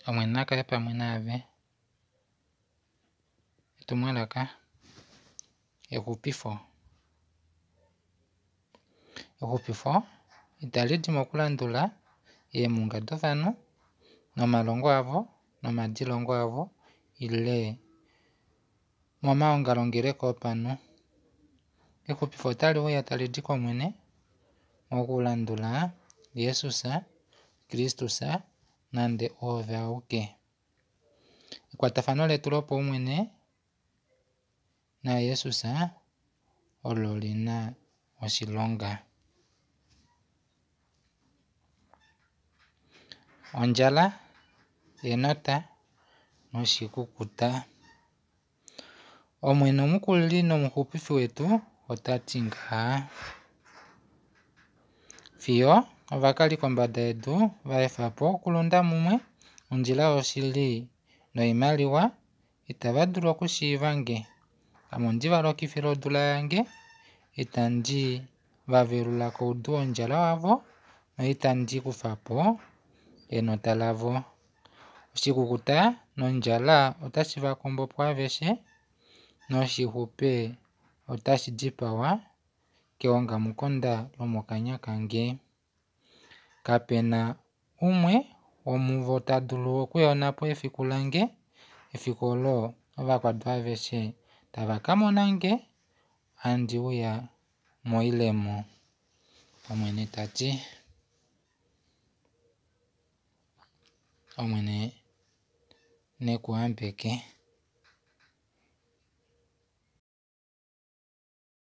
Omwene na kale pamwe naave. Etumwalaka exupifo. Exupifo itali di mokulandula eemhunga dovanhu nomalongo avo nomadilongo avo ile momaongalongeleko opanhu. Exupifo otali uya tali di kOmwene mokulandula Jesus Kristus nande oove auke. Ekwatafano letu lopaumwene naJesus olo li na oshilonga. Ondjala, enota noshikukuta. Omwene omukulili nomuxupifi wetu ota ti ngaha, Fiyo ovakali kombada yedu va efa po okulunda mumwe ondjila yoshili noimaliwa, itava dulu okushiiva nge. Ame ondi va lokifila odula yange, itandi va velula koudu wondjala wavo, noitandi kufa po enota lavo. Oshikukuta nondjala otashi va kombo po aveshe, noshixupe otashi dipawa keongamukonda lomokanya kange. Kape na umwe womuvo ta dulu okuya onhapo efiku lange, efiku olo ovakwadu aveshe tava ka mona nge, handi uya moilemo, Omwene ta ti. Omwene ne ku yambeke.